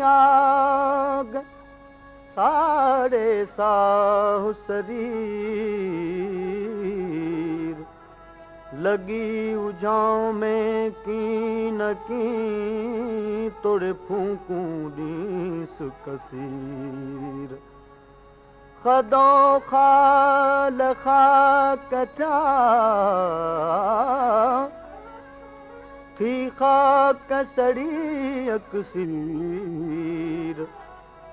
چراغ، ساڙي ساهه سرير. لڳي اجهام ۾ ڪي نه ڪي، توڙي ڦوڪون ڏينس ڪثير. خدو خال خاڪ ٿيا، ٿي خاڪ سڙي اڪسير.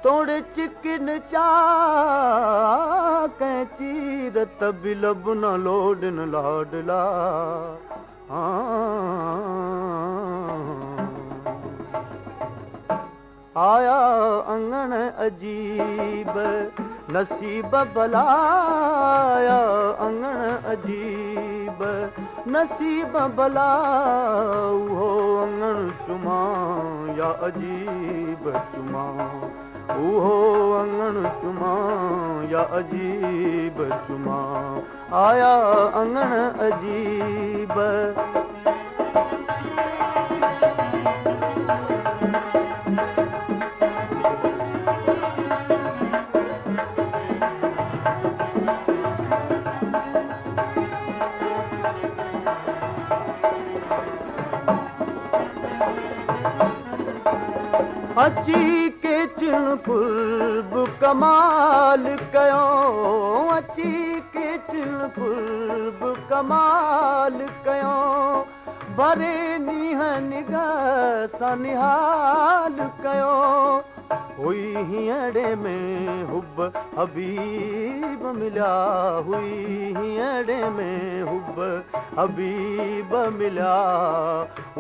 توڙي چڪن چاڪ ۽ چير، ته به لب نه لوڏن لاڏلا. آيا اڱڻ عجيب، نصيب ڀلا. آيا اڱڻ عجيب، نصيب ڀلا. اهو اڱڻ چمان يا عجيب چمان، اهو اڱڻ چمان يا عجيب چمان. آيا اڱڻ عجيب. اچي ڪيچن قرب ڪمال ڪيو، اچي ڪيچن قرب ڪمال ڪيو. ڀري نينهن نگاهه سان نهال ڪيو. هئي هينئڙي ۾ حب حبيب مليا، هئي هينئڙي ۾ حب حبيب مليا.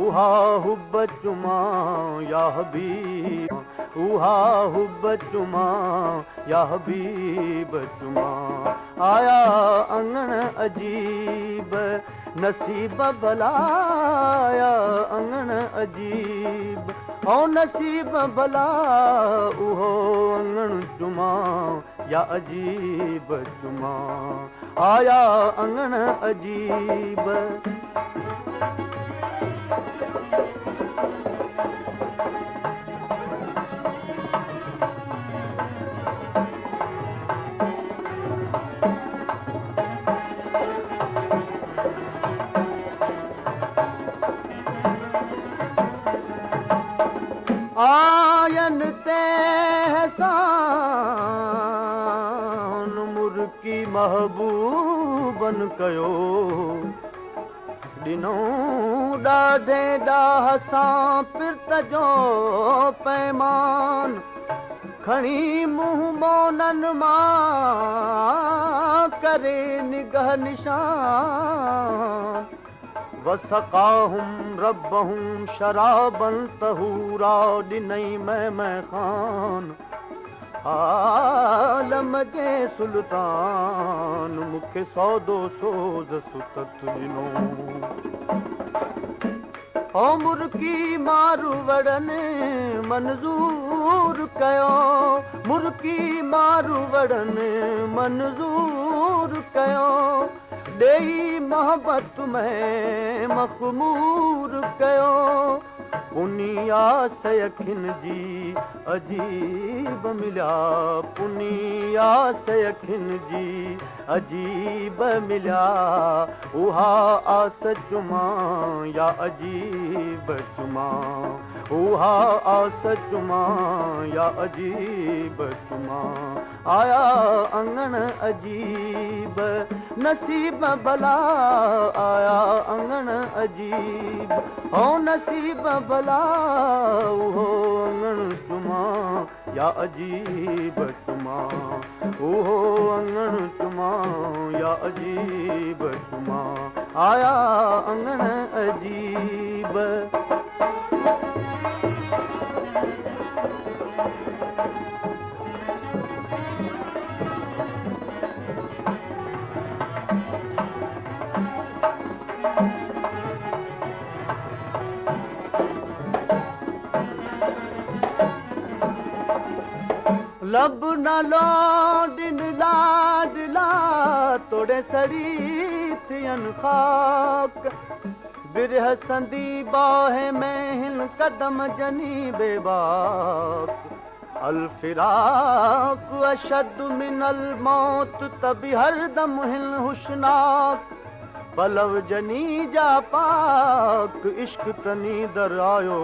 اها حب چمان يا حبيب، اها حب چمان يا حبيب چمان. آيا اڱڻ عجيب، نصيب ڀلا. آيا اڱڻ عجيب او نصيب ڀلا. اهو اڱڻ چمان يا عجيب چمان. آيا اڱڻ عجيب. آين تي احسان مرڪي محبوبن ڪيو، ڏنو ڏاڍي ڏاهه سان پرت جو پيمان. کڻي منهن مونن مان ڪري نگهه نشان. وسقاهم ربهم شرابا طهورا، ڏنئي مي خان عالم جي سلطان. مون کي سودو سوز ستت ڏنو. او مرڪي ماروئڙن منظور ڪيو، مرڪي ماروئڙن منظور ڪيو. ڏيئي محبت ۾ مخمور ڪيو. پني آس اکين جي عجيب مليا، پني آس اکين جي عجيب مليا. اها آس چمان يا عجيب چمان، اها آس چمان يا عجيب چمان. آيا اڱڻ عجيب، نصيب ڀلا. آيا اڱڻ عجيب او نصيب ڀلا. اهو اڱڻ چمان يا عجيب چمان، اهو اڱڻ چمان يا عجيب چمان. آيا اڱڻ عجيب. لب نه لوڏن لاڏلا، توڙي سڙي ٿين خاڪ. برهه سندي باهه ۾ هن قدم جني بيباڪ. الفراق اشد من الموت ته به هر دم هن هوشناڪ. پلو جني جا پاڪ عشق تني در آيو.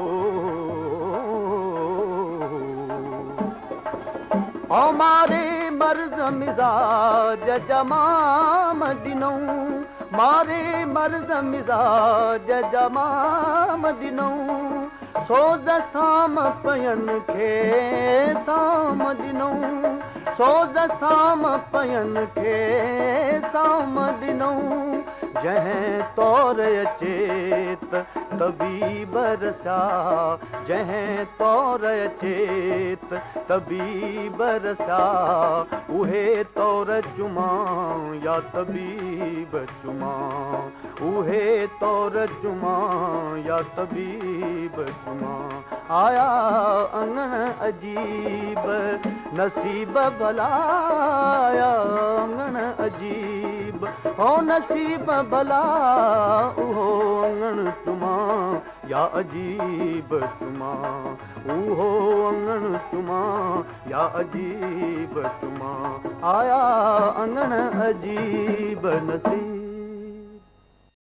او ماري مرض مزاج جمام ڏنئون، ماري مرض مزاج جمام ڏنئون، سوز سام پين کي سام ڏنئون، سوز سام پين کي سام ڏنئون. جنهن طور اچي ته طبيب رسيا، جنهن طور اچي ته طبيب رسيا، اهي طور چمان يا طبيب چمان، اهي طور چمان يا طبيب چمان. آيا اڱڻ عجيب نصيب ڀلا، آيا اڱڻ عجيب هو نصيب ڀلا، اهو اڱڻ چمان يا عجيب چمان، اهو اڱڻ چمان يا عجيب چمان. آيا اڱڻ عجيب نصيب.